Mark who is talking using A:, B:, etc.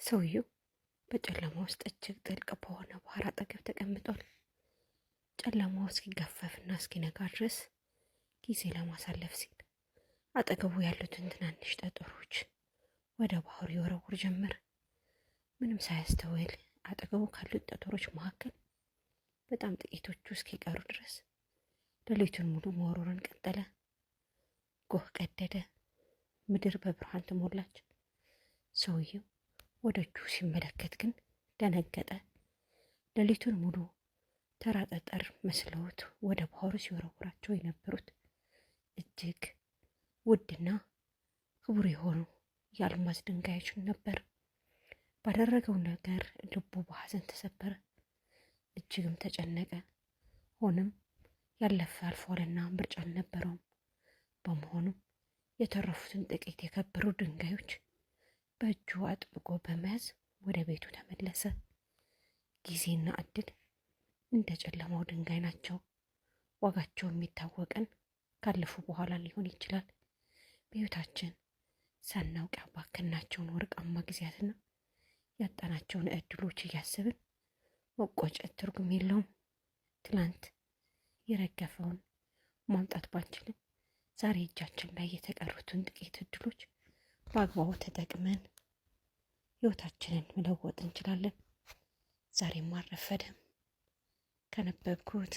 A: ሰውየው በጨለማ ውስጥ እጅግ ጥልቅ በሆነ ባህር አጠገብ ተቀምጧል። ጨለማው እስኪገፈፍና እስኪነጋ ድረስ ጊዜ ለማሳለፍ ሲል አጠገቡ ያሉትን ትናንሽ ጠጠሮች ወደ ባህሩ ይወረውር ጀመር። ምንም ሳያስተውል አጠገቡ ካሉት ጠጠሮች መካከል በጣም ጥቂቶቹ እስኪቀሩ ድረስ ሌሊቱን ሙሉ መወርወርን ቀጠለ። ጎህ ቀደደ። ምድር በብርሃን ተሞላች። ሰውየው ወደ እጁ ሲመለከት ግን ደነገጠ። ሌሊቱን ሙሉ ተራ ጠጠር መስለውት ወደ ባህሩ ሲወረውራቸው የነበሩት እጅግ ውድና ክቡር የሆኑ የአልማዝ ድንጋዮችን ነበር። ባደረገው ነገር ልቡ በሐዘን ተሰበረ፣ እጅግም ተጨነቀ። ሆኖም ያለፈ አልፏልና ምርጫ አልነበረውም። በመሆኑም የተረፉትን ጥቂት የከበሩ ድንጋዮች በእጁ አጥብቆ በመያዝ ወደ ቤቱ ተመለሰ። ጊዜና እድል እንደ ጨለማው ድንጋይ ናቸው። ዋጋቸው የሚታወቀን ካለፉ በኋላ ሊሆን ይችላል። በሕይወታችን ሳናውቅ ያባከናቸውን ወርቃማ ጊዜያትና ያጣናቸውን እድሎች እያሰብን መቆጨት ትርጉም የለውም። ትላንት የረገፈውን ማምጣት ባንችልም ዛሬ እጃችን ላይ የተቀሩትን ጥቂት እድሎች በአግባቡ ተጠቅመን ሕይወታችንን መለወጥ እንችላለን። ዛሬም አልረፈደም። ካነበብኩት